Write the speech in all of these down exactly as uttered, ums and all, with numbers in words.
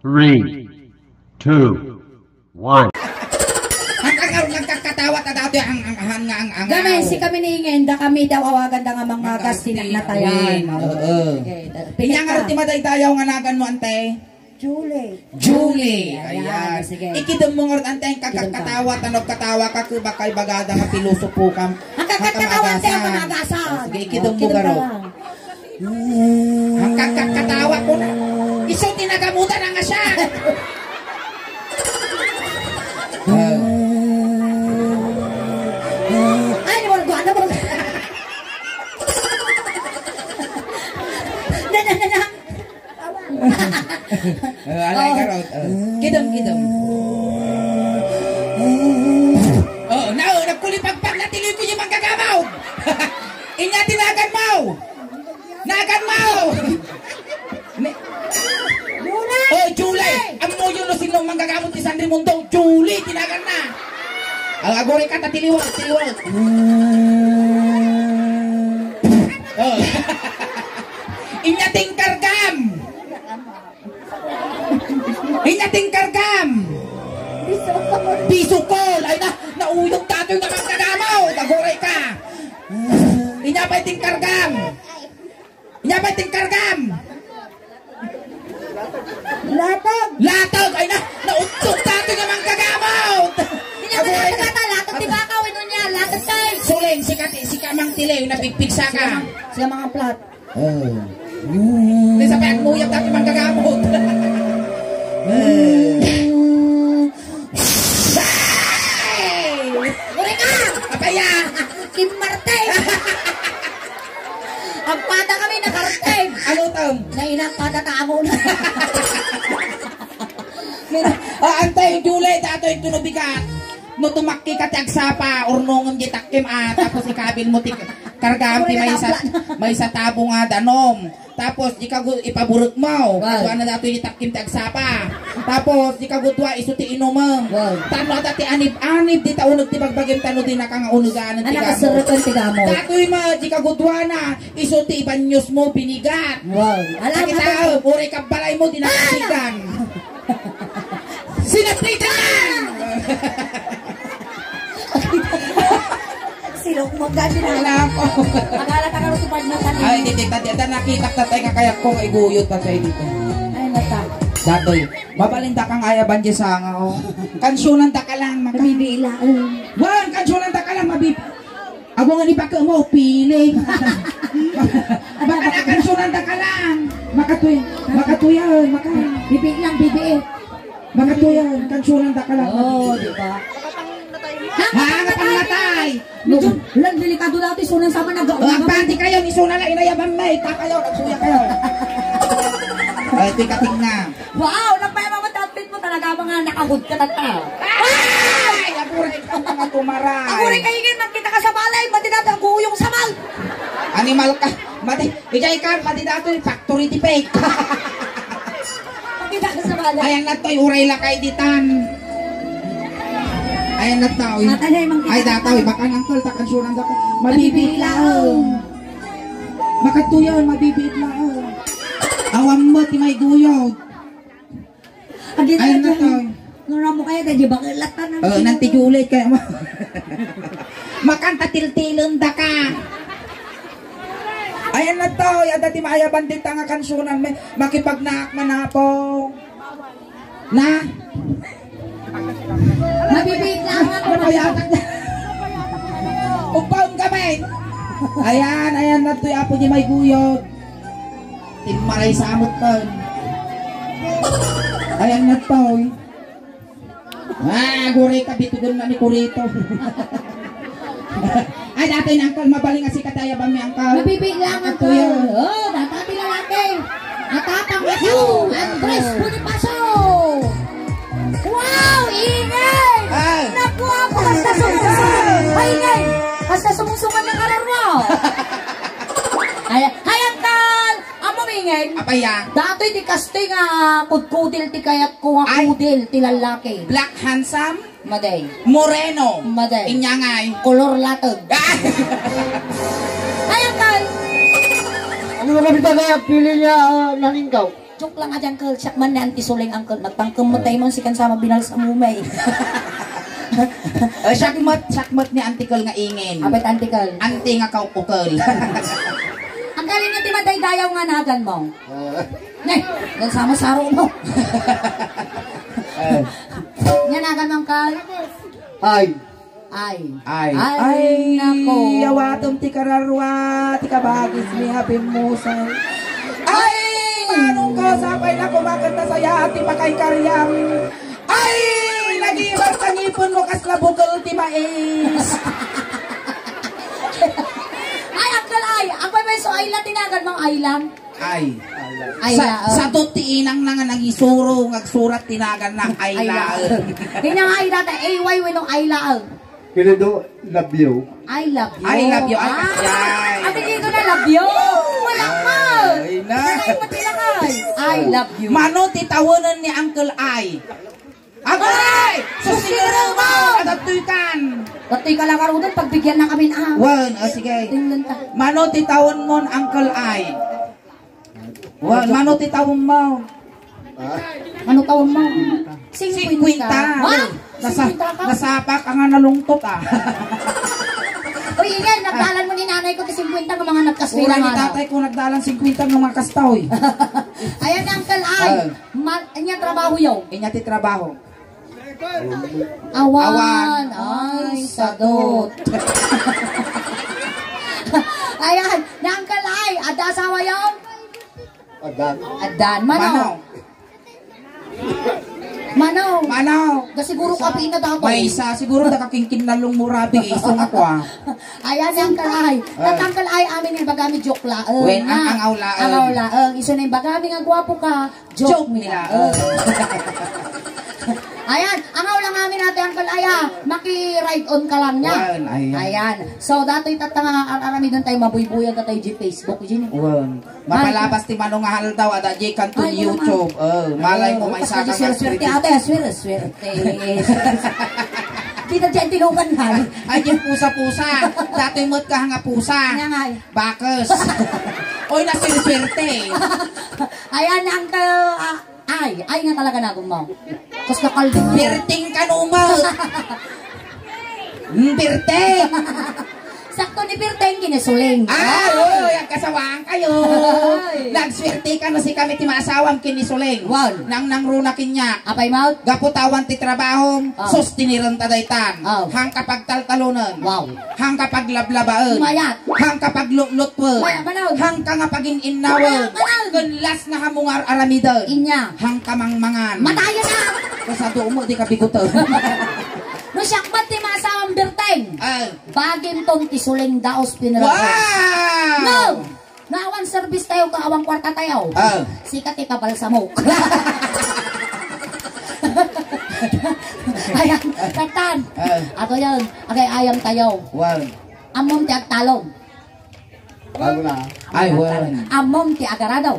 Three, two, one. Ang, ang, ang nagkakatawa ta dati ang, ang, ang, ang, ang, Gamay, si kami ni Ingen, da kami daw awagan da nga mangagas, tinaknatayan. Ingen, oo. Okay, da-, Pinya nga pika. Ti madaydayaw nga nagan mo, ante? Julie. Julie, Ayan, ayan. Sige. Ikidem mo nga, ante, ang Ikidem ka. Kakatawa, ta nagkatawa ka, kaya bakay bagada nga pilosopo ka. Ang kakatawa, ante, ang managasan. Sige, ikidem mo, Ikidem ka garo. lang. Ang kakakatawa ko na. Isu ti nagamutan ang asya. Ay, wala ko, ano ba? Na, na, na, na. Eh, alay ka, Rod. Eh. Kidam, kidam. Oh, nao, nagkulipagpag na tiliw ko yung manggagamaw. Inya tinagan mo. Nagan mo! Ne- Julie! Oh, Julie! Ammoyo no sino manggagamot ti San Raimundo? Julie, tinagan na! Ang aguri ka, tatiliwag, tiliwag. Oh. Inya tingkargam! Inya tingkargam! Bisukol! Ay na, nauyog datoy nga manggagamot! Aguri ka! Inya pa'y tingkargam! Nya ba tingkargam? Latag! Latag! Ay na! Nautsog ka ito nga manggagamot! Hindi naman Agoy! Latag ata! Latag ti baka! Wino niya? Latag kay! Suling, sika ti, sika mang tili, napigpigsa ka. Siya mang, siya mang plat. Oh. Hindi sa pagmuyag dati manggagamot. Eh. Uri ka! Apaya! Kim Martin! Agpata kami, nakarteng! Ano tam? Nainang patatamon. Ah, antay, Julie, datoy ito no bigat. No tumakki ka ti agsapa, urnongem di takkim, ah, tapos ikabil mo ti kargam ti Uri ka maysa, tapla. Maysa tabo nga danom. Tapos, di ka gu-, ipaburek mo. Wow. Kaduana datoy di takkim ti agsapa. Tapos, di ka gudua, isu ti inumem. Wow. Tapno adda ti anib-anib, di ta uneg ti bagbagim, tano di naka nga unegan ti Anak, gamot. Kaserrekan ti gamot. Datoy mo, di ka guduana, isu ti ibanyos mo, binigat. Wow. Alam, Nakita, alam. Uri ka balay mo, di Ah! nakasigan. Sinapritan! Silok mo, gabi na. Wala po. Akala ta karo si Pagno Tanay. Ay, di, di, di, di, nakita tatay nga kaya ko nga iguyod tatay dito. Ay, nata. Datoy, mabalinda kang ayaban di sanga, oh. Kansunan ta ka lang, maka. Bibi ila, eh. Wan, kansunan ta ka lang, mabib-, Abo nga ni baka mo, piling. Baka na kansunan ta ka lang. Makatuy-, makatuyan, maka. Bibi lang, bibi eh. Makatuyan, kansunan ta ka lang. Oh, di ba? Ha, nga panglatay. Medyo, lang, delikado dati, sunan sama nag- Ang pati kayo, ni suna lang, inayaban na, ita kayo, nagsuya kayo. Ay, tikating na. Wow, nagpayamamat outfit mo talaga, mga nakahud ka tata. Ay! Aburay ka, mga tumaray. Aburay ka, ingin, magkita ka sa balay, mati dati ang kuyong samal. Animal ka, mati, ijay ka, mati dati, factory defect. Magkita ka sa balay. Ayan na to'y uray lakay ditan. Ayan na to'y. Mata na yung mga Ay, dataw, baka nang tol, takansunan ka pa. Mabibiglaw. Makatuyan, mabibiglaw. Awan mo, ti may guyod. Agi na Ay, lang nataw. Nura mo kaya, di ba, kalatan na Oh, nanti ulit kaya mo. Makanta tiltilon da ka. Ayan na to, yada ti maayaban dita nga kansunan, may makipagnaak manapo. Na? Mabibigla nga ako. Ano kaya? Upaw kami. Ayan, ayan na to, apo di may guyod. Timmaray sa amot ton. Ayan na to. Ah, guri ka, bitugon na ni Kurito. Ay, dati ni Uncle, mabaling nga si Kataya ba mi, Uncle? Mabibigla nga Uncle. Kuya. Oh, dati lalaki. Matapang na Yo! Andres Bonifacio! Wow, ingay! Ay! Naku, apo, basta sumusunod. Ay, ingay! Basta sumusunod ng kararo. Ay, hi, Uncle! Amo, Mingeng. Apaya? Datoy ti kastoy nga kudkudil ti kayatko nga Ay. Kudil ti lallaki. Black handsome? Maday. Moreno? Maday. Inyangay? Kolor latag. Ah! Ay, angkal! Ano nga bitaw nga pili niya, ah, naningkaw? Joke lang a di, Uncle. Siak man ni Auntie Suleng, Uncle. Nagpangkemmot tayo mo, sikan sama binalsa mo, may. Eh, siak met, siak met ni Auntie Kel nga ingin. Apay ti Auntie Kel? Auntie nga kaukukel. Ang galing nga ti madaydayaw nga nagan mo. Ne, dan sama saro mo. Eh. Nga nagan mo, Uncle? Ay. Ay. Ay. Ay, nako. Awatem ti kararua, ti kabagis mi a bimmusay. Ay, manong ko, sapay na kumakanta saya ti pakaykariam. Ay, nagibat ta ngipon mo kasla bukel ti mais. Ay, Uncle Ay, apay, may so Ayla ti nagan mo, Ayla? Ay. Ay, sa, laeng. Sadot ti inang na nga nangisuro, nga agsurat ti nagan na, ay, ay, laeng. Laeng. Inya nga, ay, dati, A Y wenno ay, laeng. Kinido, love you. I love you. I love you. Ay, ah, ay. Abi dito na love you. Wala ka. Ay, na. Ay, mati lang, ay. I love you. Mano ti tawenen ni Uncle Ay? Agay! Sus, sinirang mo! Adatoy kan! Adatoy ka lang, arudan, pagbigyan na kami na. Wan, o, sige. Tingnan ta. Mano ti tawen mon, Uncle Ay? Wan, mano ti tawen mo? Mano tawen mo? Singkwenta. Singkwenta. Ha? Nasa-, singkwenta ka? Nasapa ka nga nalungtot, ah. Uy, iyan, nagdalan mo ni nanay ko ti singkwenta nga mga nagkaswera. Uray ni tatay ko nagdalan singkwenta nga mga kastoy. Ayan, Uncle Ay. Ah. Ma-, anya trabaho yo? Inya ti trabaho. Awan. Awan. Ay, sadot. Ayan, ni Uncle Ay, adda asawa yo? Addan. Addan. Mano? Mano? Mano? Mano? Da siguro kapiin na daw. Maysa, siguro da kakingkin na lung murabi, iso nga kwa. Ayan, ni Uncle Ay. Ah. Ni Uncle Ay, amin ni bagami joke laeng. Wen, ang, ah, angaw laeng. Angaw laeng. Isu na ni bagami nga gwapo ka. Joke nila. Joke nila. Ayan, angaw lang amin ate, Uncle Ay, ah. Maki-ride on ka lang niya. Ayan, ayan. Ayan. So, datoy tatta nga ar-, aramidon tayo, mabuybuyag ka tayo di Facebook, Jin. Wan. Mapalabas ti mano nga haldaw, adda di kanton YouTube. Ay, naman. Oh, malay mo, oh, may basta saka di swerte, swerte, ate, swerte, swerte. Kita dyan, tinukan na. Ay, di pusa-pusa. Datoy met ka nga pusa. Nga nga, eh. Bakes. Oy, naswerte. Ayan, Uncle, ah, Ay, ay nga talaga nagummaw. Kas nakaldi. Birthing ka, Numa. Mm, birthing. Sakto ni birthing, kinisuling. Ah, oo, agkasawaan kayo. Ay. Nagswerte ka no si kami ti maasawam kinisuling. Wow. Nang nangruna kinyak. Apay, Maut? Gapu ta awan ti trabaho, oh, sustiniren ta daytan. Oh. Hangka pagtaltalonen. Wow. Hangka paglablabaen. Mayat. Hangka paglutlutoen. Mayat, manaw. Hangka nga pagin-innawen. Mayat, manaw. Ken las nga hamungar aramiden. Inya. Hangka mangmangan. Matayen na. Kasado mo, di ka bigutan. No siak met ti maasawam birthing. Ah. Bagim ton ti suling daos pinira. Wow! No! No awan service tayo, ka awan kwarta tayo. Ah. Sika ti kabalsamok. Ayan, tatan. Ah. Ato yan. Agay-ayam tayo. Wow. Ammom ti agtalom. Bago na. Ay, wan. Ammom ti agaradaw.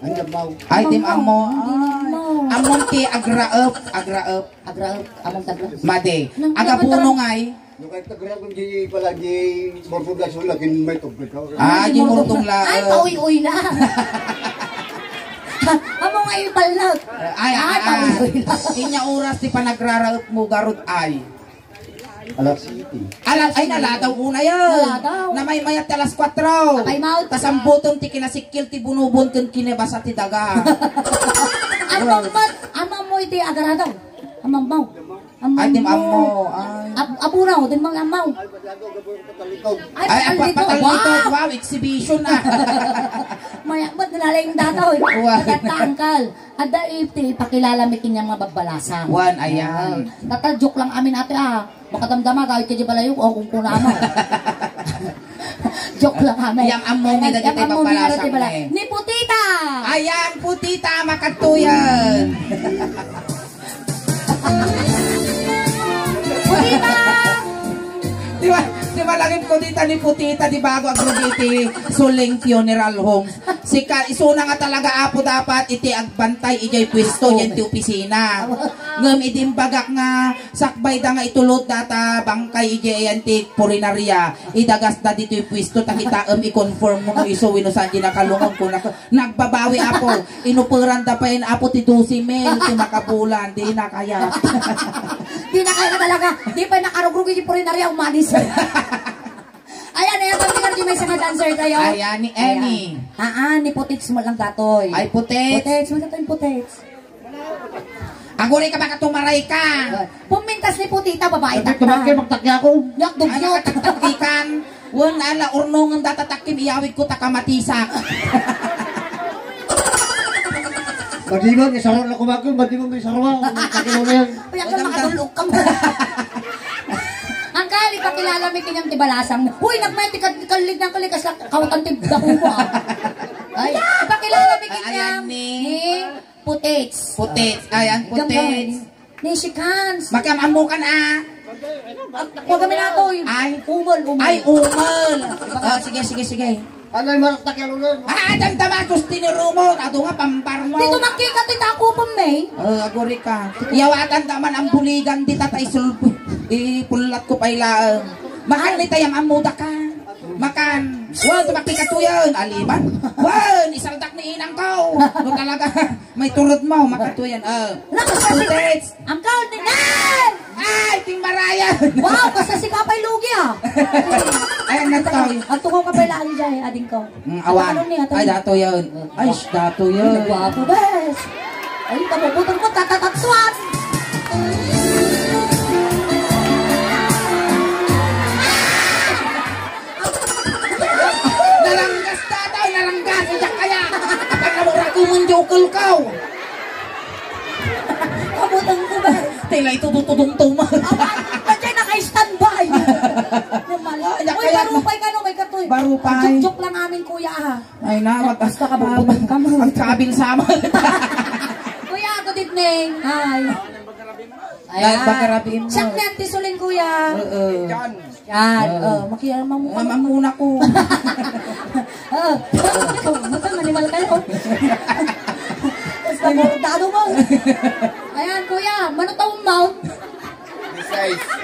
Ay, ammo. Ay, tim ammo. Ay. Ammom ti agraep, agraep. Agraep, ammom ti agraep. Madi. Nang-, aga puno ngay. No, kahit tagraep, di pala di morpog na sula, kin may tubig ka. Ah, di mortog la. Ay, pauy-uy na. Amo nga ipalnag. Ay, ay, ah, pauy-uy na. Inya oras ti panagraraep mo garud ay. Alas siyete. Ala-, ay, naladaw una yan. Naladaw. Namaymayat ti alas kuatro. Apay, Maut. Kasambuton ti kinasikkil ti bunubon ken kinabasa ti daga. Ammom met, ammom mo iti agaradaw. Ammom mo. Ammom mo. Ay, tim ammo. Ay. Ab-, abunaw, tim mang ammaw. Ay, ay, patalitok. Patalitok. Wow. Wow, exhibition na. Mayat met, nalaing dataw. Wow. Tatangkal. Adda iti ipakilala mi kaniang mababbalasan. Wan, ayan. Ah, tata, joke lang amin, ate, ah. Makadamdama, gayud ka di balayo, o kung kunama. Joke lang amin. Yang ammo mi dagiti babbalasan, eh. Ni Putita! Ayan, Putita, makatuyan. Putita! Di ba? Ti malagipko dita ni Putita, di bago agrugi ti Suling Funeral Homes. Sika, isuna nga talaga, Apo, dapat iti agbantay idiay pwesto, diay ti opisina. Ngem idi imbagak nga sakbayda nga itulod data bangkay idiay ti punerarya, idagasda ditoy pwesto, ta kitaem, i-confirm mo no isu wenno saan diay nakalungon, kuna, nagbabawi, Apo. Inuperanda pay, Apo, ti dose mil ti makabulan, di na kayat. Di na kayat talaga. Di pay nakarugrug iti punerarya, umalis. Ayan, ayan, pagkikar di may isang dancer tayo. Ayan, ni Emmy. Ayan. Ah, ah, ni Putits mo lang datoy. Ay, Putits. Putits, mo datoy, Putits. Aguri ka, baka tumaray ka. Pumintas ni Putita, babae. Ay, takpan. Tumakki, magtakki ako. Yak, dugyot. Ay, nakataktak di kan. Wen, ala, urnongen data takkim, iyawidko ta kamatisak. Madiman, isaro na kumakon, madiman, isaro. Takki mo na yan. Uy, ang Uy, ang makatulog ka mo. Ang kali, pakilala mi kanyang ti balasang. Huy, nagmay ti kad-, kallig ng kalikas lang, kawatan ti dako mo, ah. Ay, pakilala mi Ay, kanyang ayan ni ni Putits. Putits. Ayan, Gam-, Putits. Ni Shikans. Makiam-ammo kan, ah. Huwag kami na to, eh. Ay. Umal, umal. Ay, umal. Ah, sige, sige, sige. Ano yung maraktak yan, ulo? Ah, damdama, Agustin ni Romo. Ado nga, pambar mo. Dito makikita ako po, May. Oh, aguri ka. Iyawatan ta man ang buligan, di tatay sulbo. Ipullat ko pa ilaang. Mahal ni tayang amuda ka. Makan. Wan, tumakti ka tuyan. Aliman. Wan, isaldak ni inang ko. No talaga, may turod mo, makatuyan. Ah. Lakas ka, Putits. Ang kaon ni Nan! Ay, ting marayan. Wow, basta si Kapay Lugi, ah. Ayan na to. Ang tungo ka pala ang dyan, ading ko. Mm, awan. Ano ni, ato Ay, ni? Dato yan. Ay, sh-, dato yan. Ay, nagwapo, bes. Ay, kapuputol ko, tatatatsuan. Naranggas, tatay, naranggas. Iyak kaya. Pag namura ko, munjukol ko. Abutang ko ba? Tila ito, tutudong tuma. Awan, patay naka-standby. Normal. Ah, iyak Uy, kaya. Barupay ka, no? May katoy. Barupay. Joke-joke lang amin, kuya, ha? Ay na, mag- Basta ka, bubutan ka mo. Ang kabil sama. Kuya, good evening. Hi. Ayan. Pagkarabiin mo. Siya nga, ti Suling, kuya. Oo. Yan. Oo. Oh, makialam mo. Ma'am, muna ko. Oh, ikaw, basta manimal kayo. Basta bordado mo. Ayan, kuya, mano taon mo?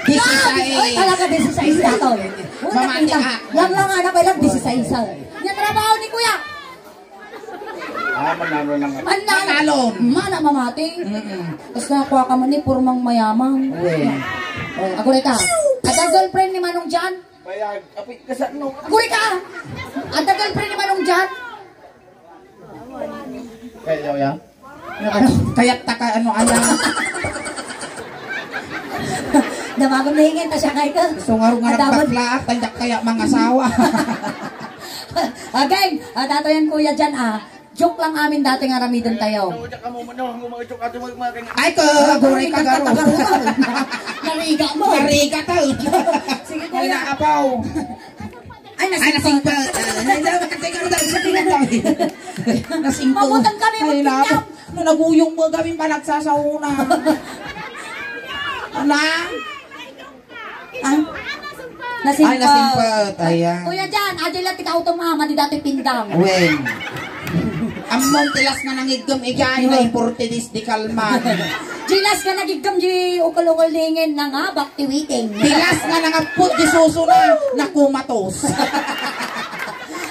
Disisais. Ay, talaga, disisais na to. Mamati Una, ka. Lang, lang, anak, ay lang, disisais, ah. Yan, trabaho ni kuya. Ah, manalo lang. Manalo. Manalo. Mana mamati. Mm-mm. Tapos nakuha ka man ni Purmang Mayamang. Uy. Oh, aguri ka. Ada girlfriend ni Manong Jan? Bayag. Apoy, kasano? Aguri ka. Ada girlfriend ni Manong Jan? Kaya daw yan? Ano, kayat ta ka, ano, ayan. Damagon na hingin, ta siya kay ka. Gusto nga rin nga Adamon. Nagpakla, tanyak kaya mga asawa. Again, ah, dato yan, Kuya Jan, ah. Joke lang amin dati nga aramiden tayo. Ay, ko, aguri ka, garo. Nariga mo. Nariga to. Sige, Ay, Kuya. Naapaw. Ay, Ay, nasingpot. Nasingpot. Ay, dapat ka, teka, dapat ka, teka, dapat. Nasingpot. Mabutan kami, Ay, magpinyam. Naapaw. No, naguyong mo, gawin pa, nagsasahuna. Ala? Ah? Nasimpot. Ay, nasimpot. Ayan. Kuya Jan, adi lang ti kautom ama, di dati pindang. Wen. Ammon, tilas nga nangiggem, ijay, Wen. Na importe dis di kalman. Tilas nga nangiggem, di ukol-ukol dingin, nangabak ti witing. Tilas nga nangaput, di suso na, nakumatos.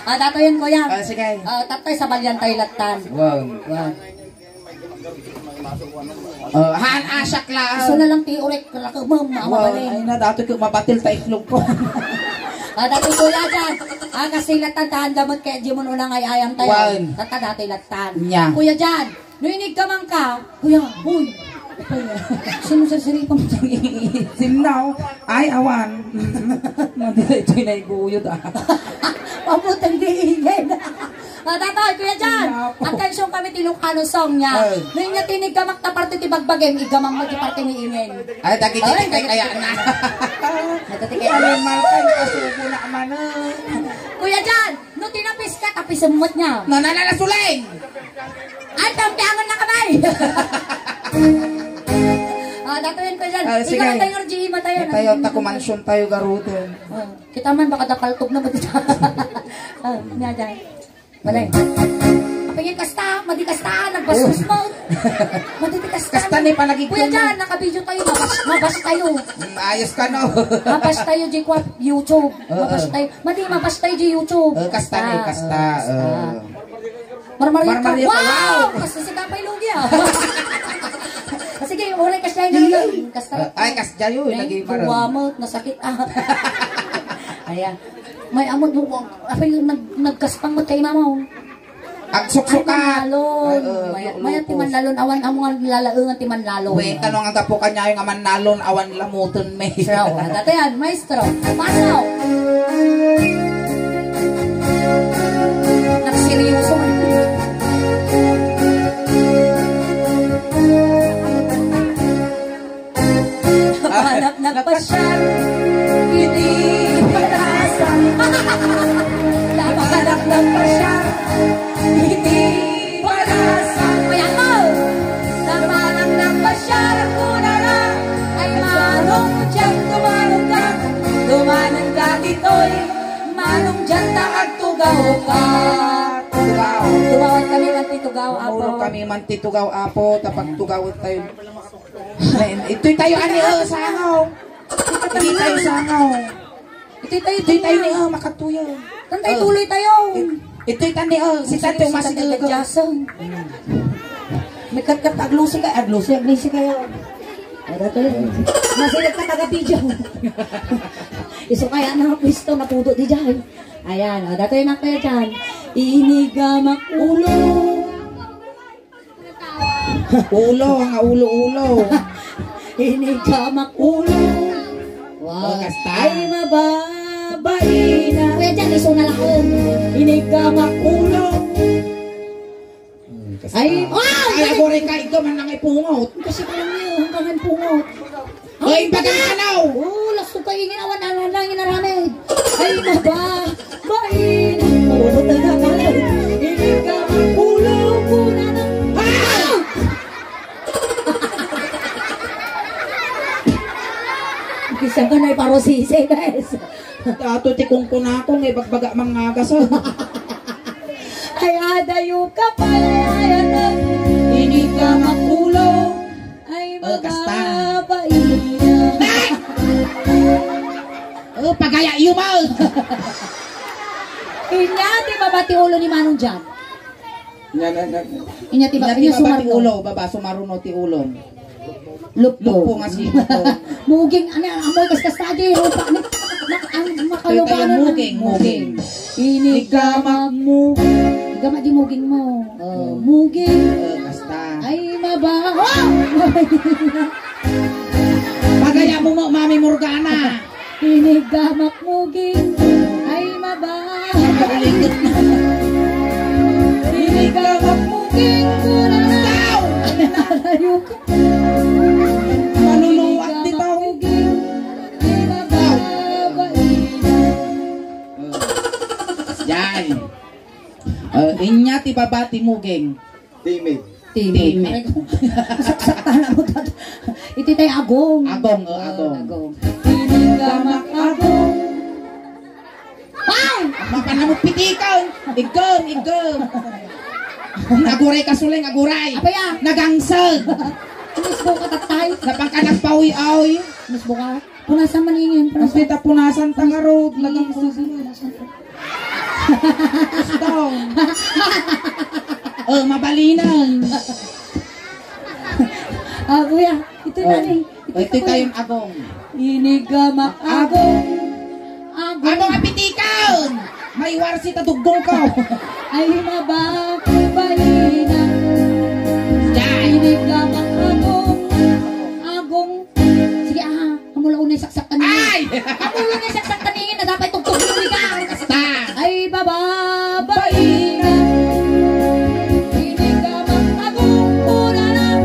Ah, dato yun, kuya. Ah, sige. Ah, tatay, sa balyan tayo latan. Wow. Wow. Oh, han, asak lang. Isu na lang ti urek, kalak, ma'am, Wow, mabalin. Ay na, dato ko mabatil ta itlog ko. Ah, dati kuya dyan. Ah, kasi latan, tahan gamot kaya di mo nang ay-ayam tayo. Wan. Tata dati latan. Nya. Kuya dyan, no inig ka man ka, kuya, boy. Sino sa siripan mo? Sinaw. Ay, awan. Madila ito'y naiguyod, ah. Pabutang di ingay na. Ah, tatay, Kuya Jan, Ay, naku. Attention kami ti Ilocano song niya. Ay. No inya tinig gamak ta parte ti bagbagem, igamang mo ti parte ni Ingen. Ay, dagiti Ay, tikay kaya na. Dagiti tikay. Ay, malkay, kasubo na man, eh. Kuya Jan, no tinapis ka, tapisem met niya. Nananala, Suleng! Ay, tampiangan na kamay! Ah, datoyen, Kuya Jan. Ah, sige. Ikaw na tayo, G E, matayo na. Tayo, takumansyon tayo, garuten. Ah. Ita man, baka napaltog na, madi-, ah, nga dyan. Balay. Apay nga kasta, madi kasta, nagbastos mo. Madi ti kasta. Kasta ni panagigil Kuya na. Jan, naka-video tayo, mabas-, mabas tayo. Mm, ayos ka, no? Mabas tayo, di kwa, YouTube. Oo. Mabas tayo. Madi, mabas tayo, di YouTube. Oo, kasta ni, ah, kasta, oo, kasta. Oo. Marmario ka. Marmario ka, wow! Wow! Kasta si Kapay Lugi, ah. Ah, sige, uray, kasta yun, yun. Kasta. Ah, ay, kasta yun, naging marang. Ay, kuwamot, nasakit, ah. Ayan. May amot mo, apay, nag-, nagkaspang mo kay mama, oh. Agsuksukat. Ay, manlalon. Ay, oo, mayat, mayat ti lupos. Manlalon. Awan amo nga lalaengan ti manlalon. Wait, ano nga gapu kanya nga manlalon, awan lamuton, me. Sir, oh, dati yan, maestro. Paso. Nagseryoso man. Napanak nagpasyar iti palasan. Napanak nagpasyar iti palasan. Ayan mo! Napanak nagpasyar kunana, ay manong diyan, dumanong ka, dumanong ka ditoy, manong diyan ta agtugaw ka. Tugaw. Tugawan kami man ti tugaw, Apo. Mamurot kami man ti tugaw, Apo, ta pagtugawan tayo. Itoy tayo, ani, oh, sangaw. Itoy tayo, sangaw. Itoy tayo, itoy tayo, ni, oh, makatuyo. Tan tayo, oh, tuloy tayo. It-, itoy tayo, ni, oh, si Tante, si Tante, masigaw. Jason. May katkat, aglusi ka, aglusi, aglusi kayo. Ada to yun. Masigaw ka, taga-video. Isu kaya na, pwisto, napudo di dyan. Ayan, oh, datoy na kayo dyan. Inigamak ulo. Ulo, nga ulo-ulo. Inigamak ulo. Wow. Oh, kasta. Ay, mababaina. Kuya, dyan, iso na lang, oh. Inigamak ulo. Hmm, kasta. Ay, oh! Ay, agore ka, ikaw man lang ipungot. Kasi ka lang yun, ang kangan pungot. Oy, pagkakanaw! Oh, lasso ka, ingin awan, awan lang inaramid. Ay, maba, bain. Mawawat na ka. Hindi ka makulong ko na ng... Ah! Bisa ka na iparosise, guys. Ato ti kungkunako, nga ibagbaga mangagas, oh. Ay, adayo ka pala, ay, ano? Hindi ka makulong. Ay, oh, kasta. Mababait. Oh, pagaya, yumaw. Inya ti baba ti ulo ni Manong Jan. Nya, nya, nya. Inya ti baba, inya ti baba ti sumarno. Ulo, baba, sumaruno ti ulo. Luppo. Luppo nga sino to. Muging, ano, amoy kas kasta di, rupa, nak-, nak-, ang makalubanan. Muging, muging. Inigamak mo. Igama di muging mo. Oh, muging. Eh, kasta. Ay, maba. Oh! Pagaya mo mo, Mami Morgana. Inigamak muging. Ay, maba. Inigamak muging. Kurang. Nalayo ka. Manuluat di tao. Inigamak muging. Ay, maba. Yan. Eh, inya ti baba ti muging. Timid. Timid. Timid. Aray ko. Saksak tana mo, Tad. Iti tay agong. Agong, oh, agong. Agong. Timid ka, mag-agong. Ay! Mapanamot pitikan. Igom, igom. Aguray ka suling, aguray. Apay, ah? Nagangsag. Misbo ka, tatay. Napangkanak pa, uy, uy. Misbo ka. Punasan man ingin, punasan. Ang kita punasan ta nga road, lagang punasan, punasan ta. Stone. Oh, mabalinan. Ah, kuya, ito na ni. Ito tayo yung agong. Inigamak agong. Agong. Agong apitikan! May warsi ta duggong ko. Ay, mabakit ba ina? Yan. Inigamak agong. Agong. Sige, ah. Amo la unay saksak kami. Ay! Amo la unay saksak kami. Nadapay tugtog ni Riga. Kasta. Ay, baba, baina. Inigamak agong kurana.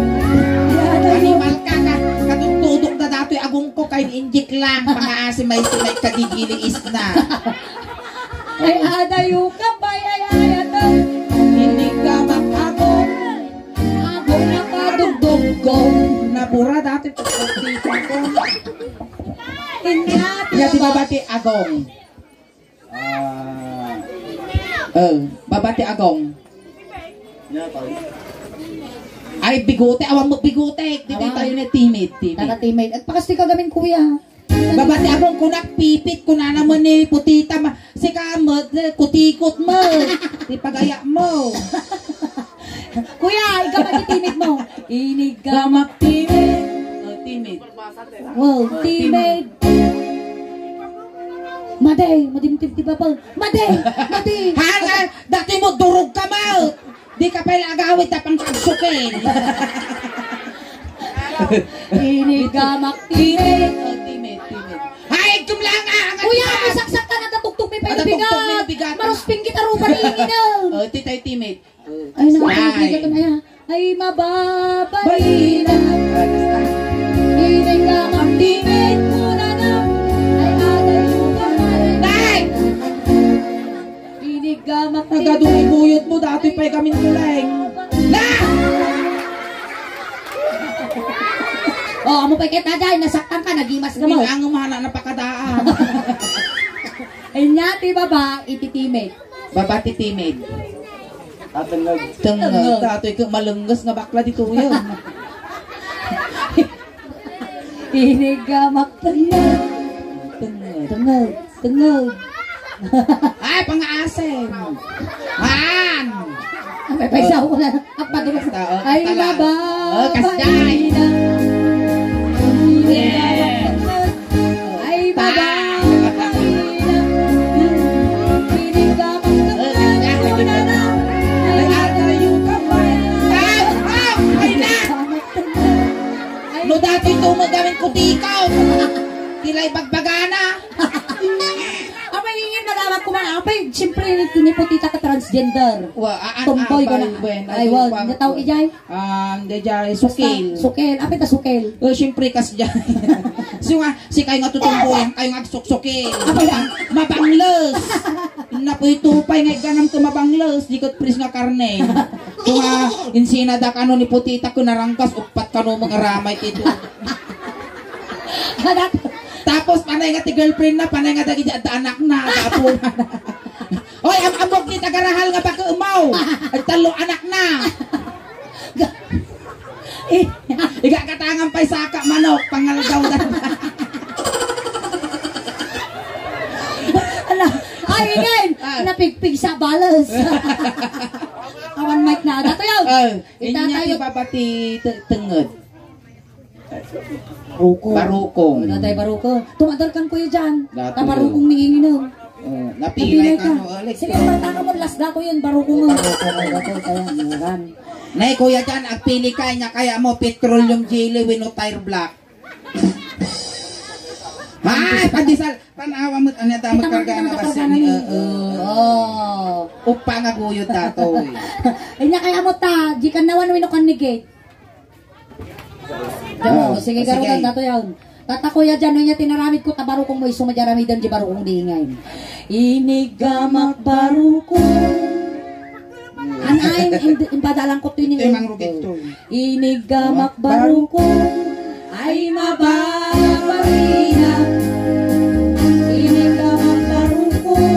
Yan, ay, animal ka, ka, katutudok na datoy agong ko kay injik lang. Pangaasim ay silay kagigiliis na. Ay, adayo ka, bay, ay, ay, ato. Inigamak agong. Agong nakadugdog ko. Nabura dati pagkakita ko. Inya ti baba ti agong. Ah. Eh, baba ti agong. Ay, bigote, awan mo bigote. Di tayo na timid, timid. Tara, timid. At pakas ti kagamin, kuya. Baba ti agong kunak pipit, kunana mo ni putita, ma-, sika met, eh, kutikot mo. Ti pagaya mo. Kuya, ikaw ba ti timid mo? Iniggamak timid. Oh, timid. Wow, timid. Madi, madi, madi, madi, madi. Hala, dati mo durog ka mo. Di ka pala agawid tapang kagsukin. Iniggamak timid. Oh, timid, timid. Ay, kumlanga, ang Kuya, may saksak ka, natatugtog may Natatugtog may paibigan. Bigat. Marusping kita rupa ni Ingin. Oh, titay timid. Ay, naku, Ay. Bigat na yan. Ay, mababaina. Iniggamak timid mo na na. Ay, adayo ka na rin. Nay! Iniggamak timid. Nagaduy-buyot mo, dati pa'y kamin kuleng. Na! Oh, amo pa'y ket na dyan, nasaktan ka, nagimas ka mo. Ang umana, napakadaan. Ay, niya, ti baba, iti timid. Baba ti timid. Ah, tengeg. Tengeg. Tengeg. Tatoy ko, malengges nga bakla ditoy. Iniggamak tengeg. Tengeg. Tengeg. Tengeg. Ay, pangaasim. Han! Ay, may paisaw ko na. Ang padulas. Basta, oh, Ay, basta lang. Baba. Oh, kasjay. Yeah. Ay, baba. Ay, ay, ay, na. No dati ito mo gamin kutikaw. Tilay bagbagana. Apay, ingin, nalaman ko man. Apay, siyempre, ni, ni putita ka transgender. Wa, a, a, Tomboy ka na. Apay, wen, Ay, ay, wa, pang- natao ijay. Ah, hindi, jay, Basta, sukil. Sukil. Apay ta sukil. Oh, siyempre, kas jay. So nga, si kayo nga tutumboyan, kayo nga agsuksukil. Apay, ah. Mabangles. Napuy tupay nga iganam to mabangles. Di ko pris nga karne. So nga, insina da kano ni putita ko naranggas, upat kano mga ramay tito. Anak. Tapos, panay nga ti girlfriend na, panay nga dagiti adda anak na, apo na. Oy, am-, amok ni tagarahal nga bakemaw. Agtallo anak na. Ga-, eh. Igagatangan pa'y saka, manok, pangaldaw na. Ala, ay, ingin. Ah. Napigpig sa balas. Awan mic na. Datoy, oh. Ah, inya Itatayo. Ti baba ti te-, tenged. Barukong. Barukong. Wala tayo barukong. Tumadal kan kuya dyan. Dati Tabarukong yun. Ni Ingin, oh. Oh, napilay Napilay ka, ka. No, Alex. Sige, bata ka mo, last na ko yun, barukong mo. Barukong mo, barukong, kaya, yan. Nay, kuya dyan, agpili ka, inya kaya mo, petroleum jelly, wenno tire black. Ay, pandesal, panawa mo, ano, tama, Kita mo, karga kita mo, na karga basta na ni, eh. Oo. Oh. Upa nga guyod, datoy. Inya kaya mo ta, di ka nawan, wenno kan ni Gate. Damo, Oh, sige, sige. Garutan, dato yaon. Tata kuya dyan, no, niya tinaramid ko, tabarukong mo, isu, madyaramidan, di barukong di ingay. Inigamak barukong. Anain, im-, imbadalan ko to Ito yung ini. Mang Rubito. Inigamak barukong. Ay, mababarina. Inigamak barukong.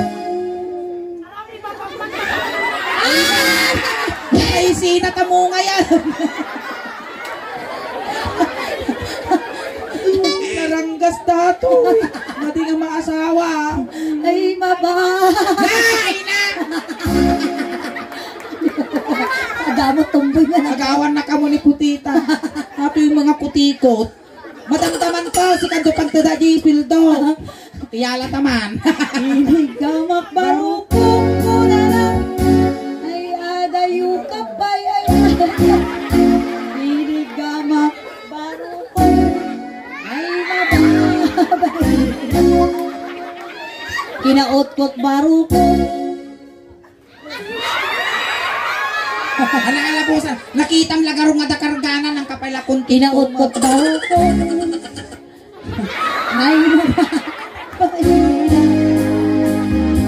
Ay, sina ta mo ngayon? Naranggas dato. Madi nga maasawa. Ay, maba. Ay, na! Adamot tumboy na. Agawan na kamo ni Putita. Ato yung mga kutikot. Madamdaman to, si Kando pagtada di sweldo. Tiyala taman. Inigamak barukong ko na lang. Ay, adayo ka pa'y, ay, adayo. Inigamak barukong. Ay, mababa. Kinautkot barukong. Ano nga labusan? Nakitam lagaro nga dakarganan ang kapay la kunti. Kinautkot daw ko. Ay,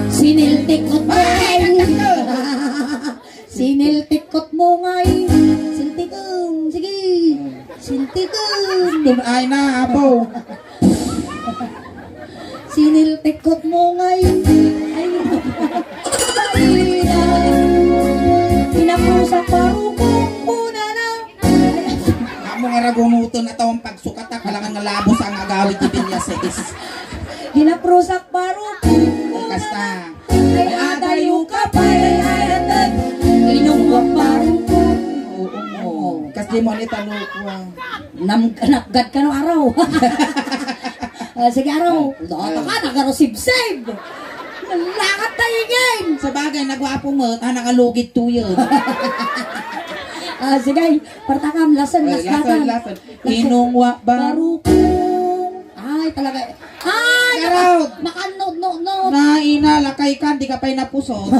siniltik ko. Ay, nagkakto. Siniltik ko mo ngay. Siltikon. Sige. Siltikon. Ay na, apo. Siniltik ko mo ngay. Ay, Dinaprusak barukong. Kasta. Ay, adayo ka pay, ay, ay, atag. Inungwak barukong. Oo, oo. Kas di mo ni talukwa. Nam-, napgad ka no, araw. Ah, sige, araw. Dota ka, nagarusibsib. Lakat tayo, Ingen. Sa bagay, nagwapo mo, ah, nakalugit to yun. Ah, sige, partakam, lasan, Ay, lasan, lasan. Lasan. Inungwak barukong. Ay, talaga. Ay, Garaw! Maka-, makanod, no, no. Na, ina, lakay ka, di ka pa'y napusot.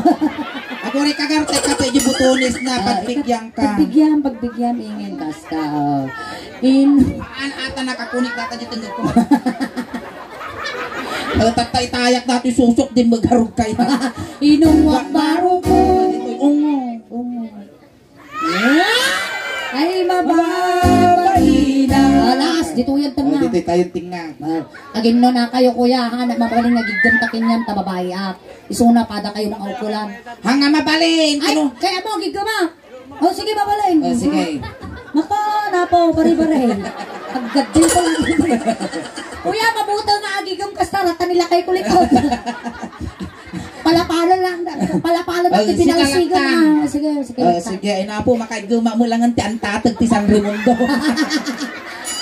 Aguri ka, Garaw, teka, pwede butones na, Ah, pagbigyan ka. Pagbigyan, pagbigyan, Ingen, basta, oh. In- Aan ata nakakunik data di tungod ko. Ala, tatta itayak dati susok, di magarog kaya. Inungwak barukong. Ungo. Ungo. Ay, mababaina. Alas, dito yan tenga. Oh, dito tayo tenga. Ah, agin no na kayo, kuya, ha, na mabalin nga gigdem ta kinyan, ta babae, ah. Isuna pada kayo mga ukulan. Hanga mabalin, Ay, ano? Kaya mo, gigdem, ah. Oh, sige, mabalin. Oh, sige. Maka, napo, pare-pare. Agad din ko lang. Kuya, mabuta nga agigem kasta, rata nila kay kulikot. Palapalo lang, palapalo lang Oh, ti sige, pinalsigan laktan. Na. Sige, sige, Oh, laktan. Sige, ina po, makaiguma mo lang ang ti antatag ti San Raimundo.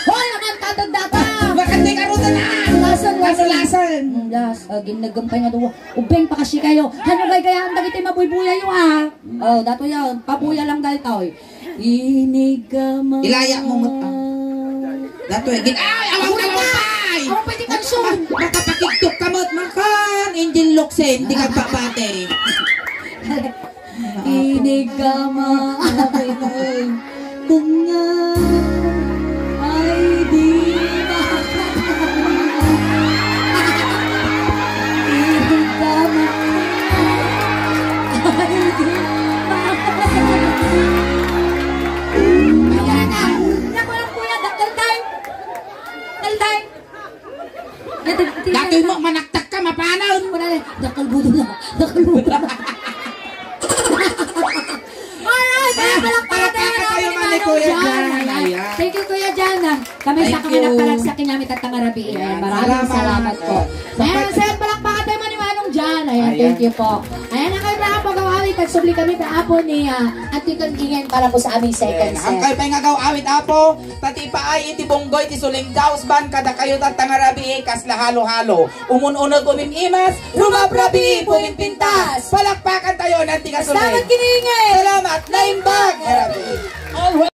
Hoy, ang antatag data! Bakit di ka ruta na? Lasan, lasan. Lasan, lasan. Mm, las, ah, ginagam pa nga duwa. Ubeng pa kasi kayo. Ano kay kaya ang dagiti mabuybuya yo, ah? Oh, dato yan. Pabuya lang dahil tao, eh. Inigama. Ilaya mo, mat-, ah. Dato, eh, gin-, ay, awang Ako na na! Awang pay! Awang pay ti kanson! Mat-, makapakigtok ka, mat-, makan! Angel Locsin, di ka papate. Inigama. Okay na, eh. Tunga. Ay, di ba? Inigama. Ay, di ba? Ayan na. Naku lang, kuya, dakkel time. Dakkel time. Dati mo, manaktak ka, mapanon. Wala na. Dakkel buto na. Dakkel buto na. Alright, kaya palakpakan tayo Palakpakan tayo namin ni man ni Kuya Kuya Jan. Jan. Ayan. Ayan. Thank you, Kuya Jan, ah. Kami sa Thank kami you. Nagparagsak kanyang itatang arabi. Ayan. Ayan. Maraming Salamat. salamat po. Oh. Ayan, Sa sir, palakpakan tayo man ni Manong Jan. Ayan, Ayan. Thank you po. Ayan, ang kayo na po gawawit. Nagsubli kami pa apo ni, ah, Auntie Tonggingen para po sa aming second Ayan. Ang set. Kayo pa nga gawawit, apo. Tatipaay iti bunggoy ti suling dausban kada kayo tatang arabi, kasla halo-halo. Umun-uneg umim-imas, rumabrabi pumimpintas. Palakpakan tayo ng tigas Salamat, ulit. Kiningin! Salamat, naimbag! Arabi. Alright.